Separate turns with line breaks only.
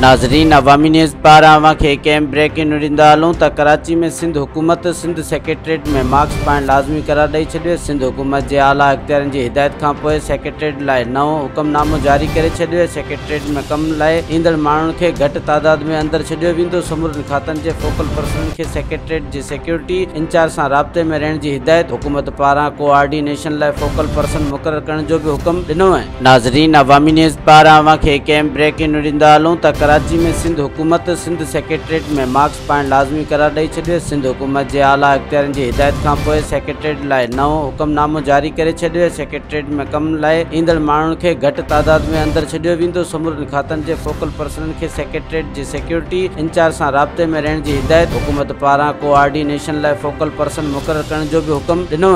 ناظرين عوامي نيوز پاران اوهان کي هڪ اهم بريڪنگ نيوز ڏيندا هلون ته ڪراچي ۾ سنڌ حڪومت سنڌ سيڪريٽريٽ ۾ ماسڪ پائڻ لازمي قرار ڏئي ڇڏيو. سنڌ حڪومت جي اعليٰ اختيارين جي هدايت کانپوء سيڪريٽريٽ لاء نئون حڪم نامو جاري ڪري ڇڏيو. سيڪريٽريٽ ۾ ڪم لاء ايندڙ ماڻهن کي گهٽ تعداد ۾ اندر ڇڏيو ويندو. سمورن کاتن جي فوڪل پرسنن کي سيڪريٽريٽ جي سيڪيورٽي انچارج سان رابطي ۾ رهڻ جي هدايت. حڪومت پاران ڪوآرڊينيشن لاء فوڪل پرسن مقرر ڪرڻ جو به حڪم ڏنو. ناظرين عوامي نيوز پاران اوهان کي هڪ اهم بريڪنگ نيوز ڏيندا هلون ته ڪراچي ۾ سنڌ حڪومت سنڌ سيڪريٽريٽ ۾ ماسڪ پائڻ لازمي قرار ڏئي ڇڏيو. سنڌ حڪومت جي اعليٰ اختيارين جي هدايت کانپوء سيڪريٽريٽ لاء نئون حڪم نامو جاري ڪري ڇڏيو. سيڪريٽريٽ ۾ ڪم لاء ايندڙ ماڻهن کي گهٽ تعداد ۾ اندر ڇڏيو ويندو. سمورن کاتن جي فوڪل پرسنن کي سيڪريٽريٽ جي سيڪيورٽي انچارج سان رابطي ۾ رهڻ جي هدايت. حڪومت پاران ڪوآرڊينيشن لاء فوڪل پرسن مقرر ڪرڻ جو به حڪم ڏنو.